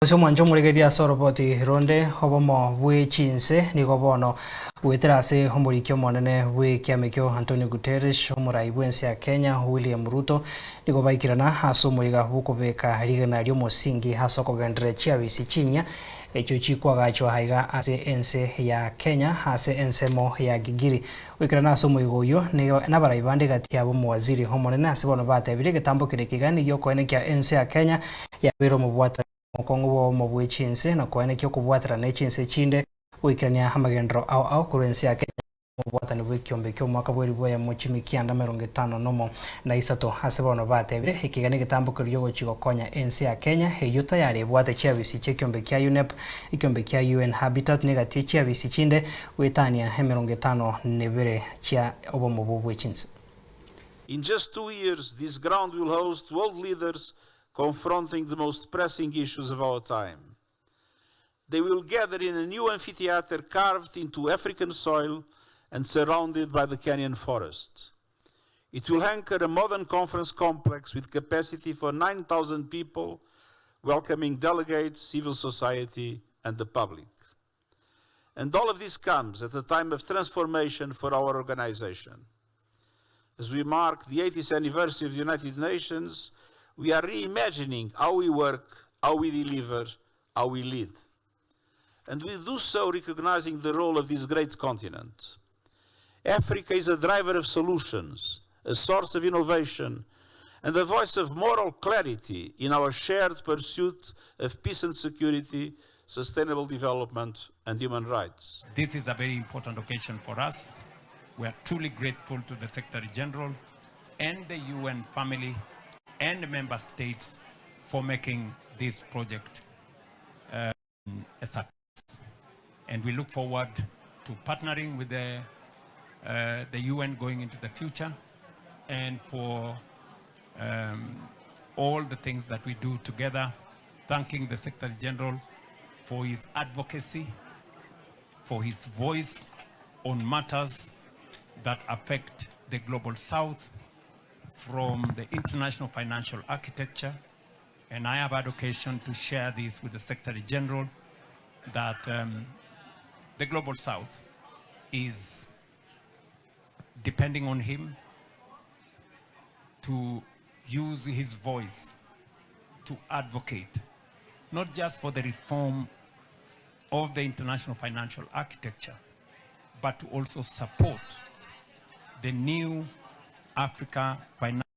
Ase omwancho omoregereria ase oroboti ronde obomo bwe chinse nigo bono goetera ase omoriki omonene bw'ekiama ekio Antonio Guterres, omorai bw'ense ya Kenya William Ruto nigo baikirana ase omoiga bw'okobeka rigena ri'omosingi ase okogenderera chiabisi chinyia echio chikwagachwa aiga ase ense ya Kenya ase ensemo ya Gigiri. Goikerana ase omoigo oyio nigo nabarai bande gati yabo omowaziri omonene ase bono batebire egetambo kere ekiga giokoenekia ense ya Kenya yabeire omobwatani omokong'u bw'obomo bwe chinse na koenekia okobwaterana ne chinse chinde goikerania amagenderero ao ao korwa ense ya Kenya omobwatani bw'ekiombe ki'omwaka bw'eribu eyemo chimikianda 51 ase bono batebire ekiga negetambo keria ogochia gokonya ense ya Kenya eyio tayari ebwate chiabisi chi'ekiombe kia UNEP ekiombe kia UN Habitat negati yechiabisi chinde Goetania 52 chia obomobu bwe chinse. In just 2 years, this ground will host world leaders confronting the most pressing issues of our time. They will gather in a new amphitheater carved into African soil and surrounded by the Kenyan forest. It will anchor a modern conference complex with capacity for 9,000 people, welcoming delegates, civil society, and the public. And all of this comes at a time of transformation for our organization. As we mark the 80th anniversary of the United Nations, we are reimagining how we work, how we deliver, how we lead. And we do so recognizing the role of this great continent. Africa is a driver of solutions, a source of innovation, and a voice of moral clarity in our shared pursuit of peace and security, sustainable development, and human rights. This is a very important occasion for us. We are truly grateful to the Secretary General and the UN family and member states for making this project a success. And we look forward to partnering with the UN going into the future and for all the things that we do together, thanking the Secretary General for his advocacy, for his voice on matters that affect the Global South from the international financial architecture. And I have had occasion to share this with the Secretary General that the Global South is depending on him to use his voice to advocate not just for the reform of the international financial architecture, but to also support the new Africa Financial.